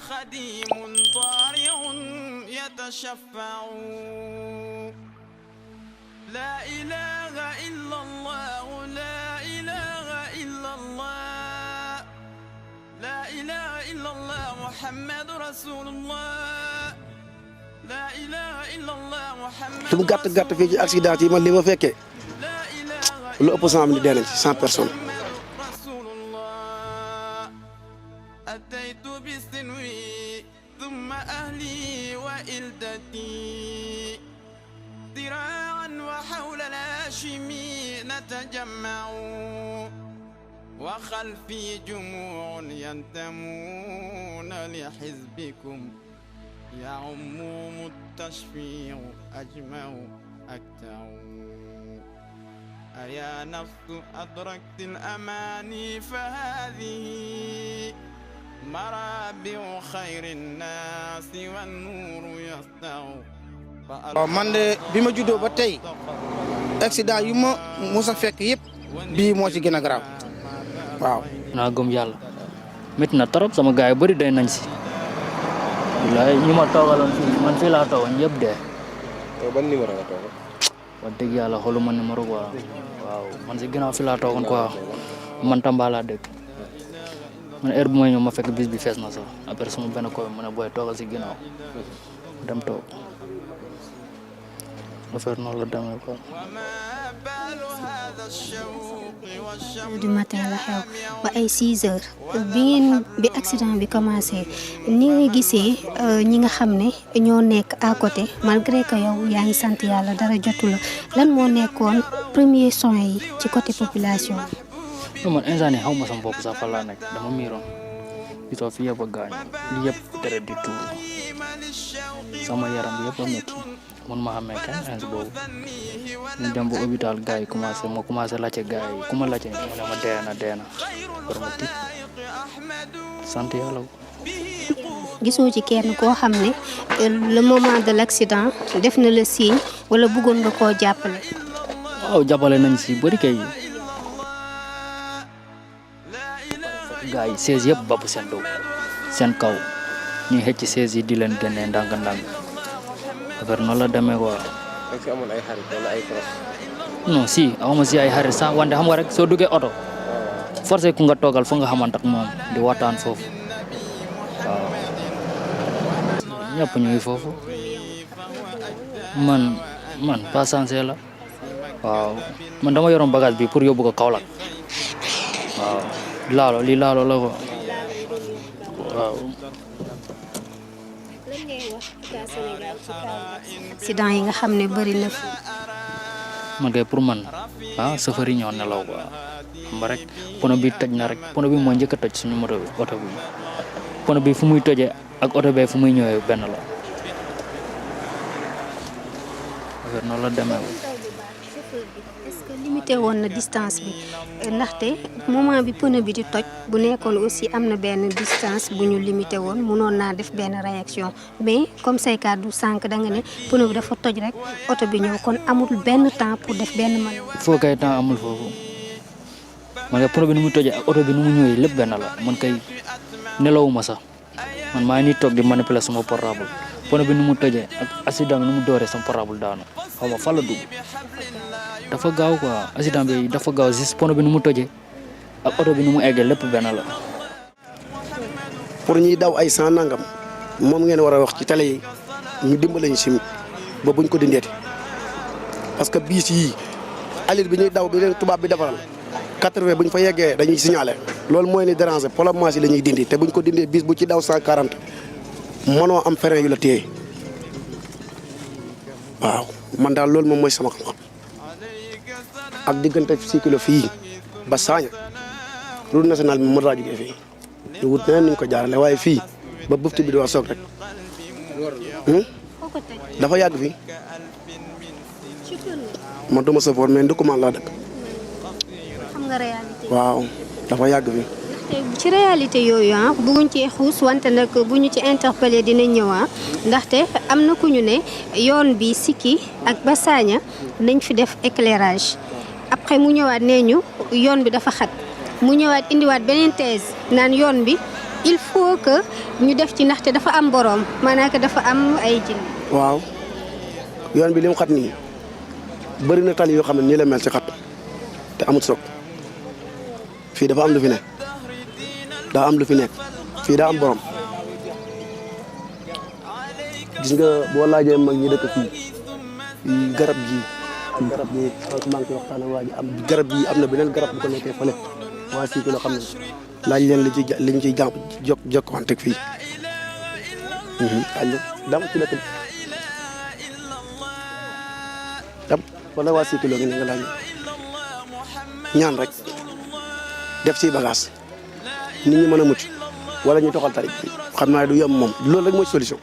خديم ضارع يتشفع لا إله إلا الله لا إله إلا الله لا إله إلا الله محمد رسول الله لا إله إلا الله محمد lu gàtt gàtt fii ci accident yi man li ma fekkee lu ëpp 100 minutes dee nañ ci 100 personnes. أتيت بسنوي ثم أهلي وإلدتي ذراعا وحول الهاشمي نتجمع وخلفي جموع ينتمون لحزبكم يعمهم التشفيع أجمع أكتع أيا نفس أدركت الأماني فهذه مرابع خير الناس والنور يسطع man de bi ma juddoo ba tey accident yu ma mos a fekk yëpp bii moo ci gën a garaaw waaw. naa gëm yàlla métti na trop sama gars yu bëri day nañ si bilaay ñi ma toogaloon fii man fii laa toogoon yëpp dee. ban numéro nga toog. wax dëgg yàlla xooluma numéro quoi waaw man si ginnaaw fii laa toogoon quoi man Tamba laa dëkk man heure bu may ñëw ma fekk bis bi fees na sax après sama benn koy mu ne booy toogal si ginnaaw dem toog affaire noonu la demee quoi. du matin la xew ba ay 6 heures bi accident bi commencé ni nga gisee ñi nga xam ne ñoo nekk à côté malgré que yow yaa ngi sant yàlla dara jotu la lan moo nekkoon premier soin yi ci côté population non man instant yii xaw ma sama bopp sax fan laa nekk dama miiroon gisoo fi yëpp a gaañ li yëpp deret di tuur sama yaram bi yëpp a métti mun ma xamee kenn ins boobu ñu dem ba hôpital gars yi commencé laajte gars yi ku ma laajte mu ne ma dee na war ma tiit sant yàlla. gisoo ci kenn koo xam ne le moment de l'accident def na la signe wala bëggoon nga koo jàppale. waaw jàppale nañ si bëri kay gars yi 16 yëpp bapp seen dow seen kaw ñuy xëcc 16 yi di leen génnee ndànk-ndànk affaire noonu la demee quoi. est-ce que amoon ay xarit wala ay proches. non si awma si ay xarit sax wante xam nga rek soo duggee oto forcé ku nga toogal fa nga xamante ak moom di waxtaan foofu waaw ñëpp ñu ngi foofu man pas sensé la waaw man dama yoroon bagage bi pour yóbbu ko Kaolack waaw laalo la ko waaw. accident yi nga xam ne bëri na fi. man kay pour man chauffeur yi ñoo nelaw quoi xam rek pono bi toj na rek pono bi moo njëkk a toj suñu moto bi oto bi pono bi fu muy tojee ak oto bee fu muy ñëwee benn la affaire noonu la demee. est-ce que limité woon na distance bi ndaxte moment bi pneu bi di toj bu nekkoon aussi am na benn distance bu ñu limité woon mënoon naa def benn réaction mais comme say kàddu sànq da nga ne pneu bi dafa toj rek oto bi ñëw kon amul benn temps pour def benn manœuvre. foo kay temps amul foofu man kay pneu bi nu mu tojee ak oto bi nu mu ñëwee lépp benn la man kay nelawuma sax man maa ngi nii toog di manipuler sama portable pneu bi nu mu tojee ak accident bi nu mu dooree sama portable daanu xaw ma fan la dugg. dafa gaaw quoi accident bi dafa gaaw juste pono bi nu mu tojee ak oto bi nu mu eggee lépp benn la. pour ñuy daw ay 100 nangam moom ngeen war a wax ci télé yi ñu dimbale ñu si ba buñ ko dindeeti parce que biis yii alir bi ñuy daw bi leen tubaab bi defaral 80 buñ fa yeggee dañuy signalé loolu mooy ni déranger polomage yi la ñuy dindi te buñ ko dindee biis bu ci daw 140 mënoo am frein yu la téye waaw man daal loolu moom mooy sama xam-xam. ak diggante cycle fii ba Saaña route nationale bi mën naa jógee fii ñu wut neneen ñu ko jaarale waaye fii ba bëftu bi di wax soog rek dafa yàgg fii man duma safoor mais ndëkkumaan laa dëkk. xam nga réalité. waaw dafa yàgg fii. ci réalité yooyu bëgguñ ci xuus wante nag bu ñu ci interpellé dina ñëw ndaxte am na ku ñu ne yoon bi Sikki ak ba Saaña nañ fi def éclairage. après mu ñëwaat nee ñu yoon bi dafa xat mu ñëwaat indiwaat beneen thèse naan yoon bi il faut que ñu def ci ndaxte dafa am boroom maanaam que dafa am ay jinn. waaw yoon bi li mu xat nii bëri na tali yoo xam ne nii la mel ci xat te amut soog fii dafa am lu fi nekk daa am lu fi nekk fii daa am borom gis nga boo laajee mag ñi dëkk fii garab gii ak garab gi sànq maa ngi koy waxtaan ak waa ji am garab gii am na beneen garab bu ko nekkee fële waa fii ki loo xam ne laaj leen li ñu ciy jàpp jokkuwanteeg fii dam ci dëkk bi dam wala waa sii kilo ngi ne nga laaj ñaan rek def ci bagage nit ñi mën a mucc wala ñu toxal tari xam naa du yem moom loolu rek mooy solution